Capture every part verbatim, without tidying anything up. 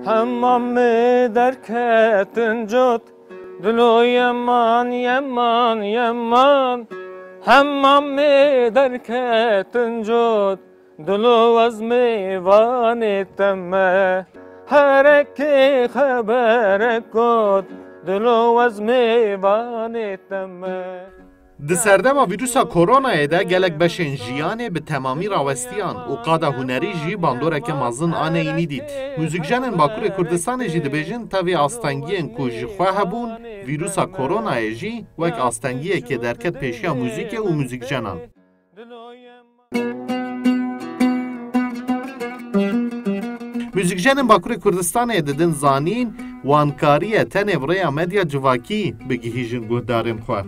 Hemamê derketin cot, dilo yeman, yeman, yeman. Hemamê derketin cot, dilo wezmê vanê te me. Herekê xeberek got, dilo wezmê vanê te me. Di serdema vîrusa koronayê de gelek beşên jiyanê bi temamî rawestiyan û qada hunerî jî bandoreke mezin a neyînî dît. Muzîkjenên Bakurê Kurdistanê jî dibêjin tevî astengiyên ku ji xwe hebûn, vîrusa koronayê jî wek astengiyekê derket pêşiya muzîkê û muzîkjenan. Muzîkjenên Bakurê Kurdistanê didin zanîn, wan kariye tenê bi rêya medya civakî bigihîjin guhdarên xwe.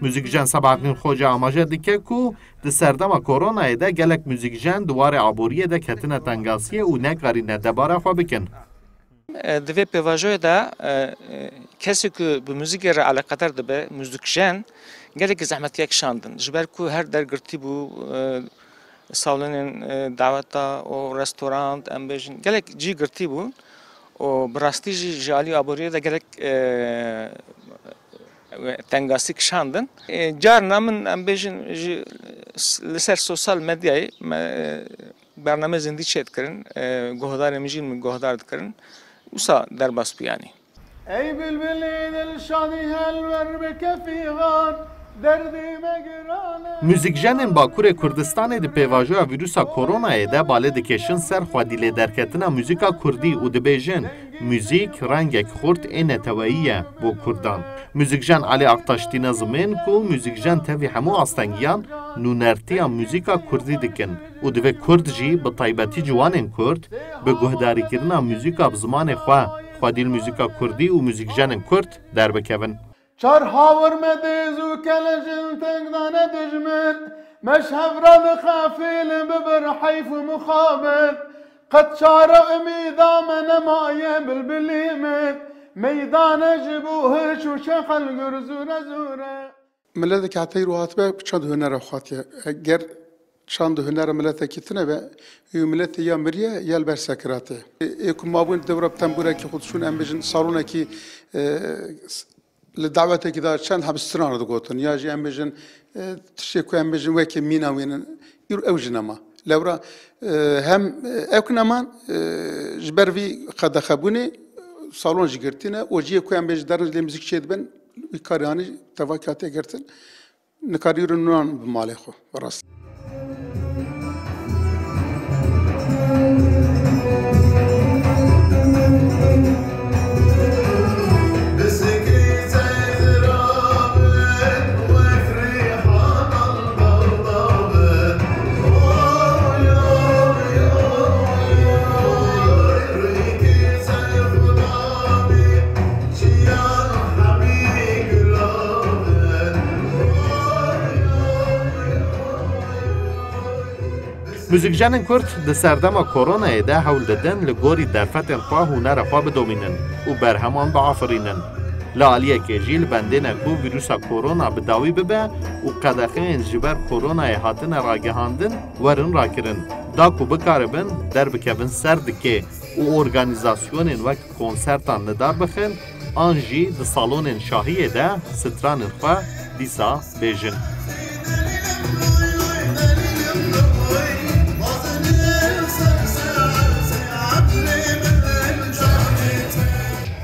Muzîkjen Sebahattin Xoca amaje dike ku di serdema koronayê de gelek muzîkjen di warê aboriyê de ketine tengasiyê û nekarîne debara xwe bikin. E, di vê pêvajoyê de, e, e, kesê ku bi muzîkê re eleqedar dibe, muzîkjen, gelekî zehmetiyek şandin. Ji ber ku her der girtî bû, e, salonên, e, daweta û restorant, em bêjin, gelek cî girtî bûn û bi rastî jî ji alî aboriyê de gelek, e, tengasî kişandin. E, carna min, em bêjin, ji, li ser sosyal medyayê me, e, bername zindî çêdikirin, e, guhdarên min jî min guhdar dikirin. Wisa derbas bû yanî. Ey bilbilî dil şadî helwer bi kefî xan, derdî me giran e. Muzîkjenên Bakurê Kurdistanê di pêvajoya vîrusa koronayê de balê dikêşin ser xwedî lêderketina muzîka kurdî û dibêjin, muzîk rengek xurt ê neteweyî ye bo kurdan. Muzîkjen Elî Aktaş tîne zimên ku muzîkjen tevî hemû astengiyan nûnertiya muzîka kurdî dikin. Û divê Kurd jî bi taybetî ciwanên Kurd bi guhdarîkirina muzîka bi zimanê xwe, xwedî li muzîka Kurdî û muzîkjenên Kurd derbikevin. Çar hawir me dêz û kelejin teng dane dijmin, me ji hev re dixefîlin bibir heyf û mixabin. Qet çare umîda me nemaye bilbilî min, meydane ji bo hiç û çeqel gur zûre zûre. Miletekî heta îro hatibe çand û hunera xwe hatiye. Eger çand û hunera miletekî tune be, wî miletê ya miriye ya li ber sekiratê. Ê ku mabûn dewra bi tembûrekî xwe diçûn, em bêjin salonekî, e, s-, li dawetekî de çend heb stran re digotin. Ya jî em bêjin, e, tiştê ku em bêjin wekî mîna wînin. Îro ew jî nema. Lewra, e, hem, e, ew ki neman, e, ji ber vî qedexebûnê salon jî girtî ne. Û cihê ku em bêjin derin lê muzîk çêdibin, wî karî anî tevakî hatiye girtin. Nikarî rûnan bi malê xwe, bi rast. Muzîkjenên Kurd di serdema koronayê de hewl didin li gorî derfetên xwe hunera xwe bidomînin û berheman biafirînin. Li aliyekê jî li bendê ne ku vîrusa korona bi dawî bibe û qedexeyên ji ber koronayê hatine ragihandin werin rakirin, da ku bikaribin derbikevin ser dikê û organîzasyonên wek konsertan li dar bixin an jî di salonên şahiyê de stranên xwe dîsa bêjin.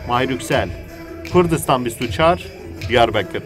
Mahir Yüksel, Kurdistan bîst û çar, Diyarbekir.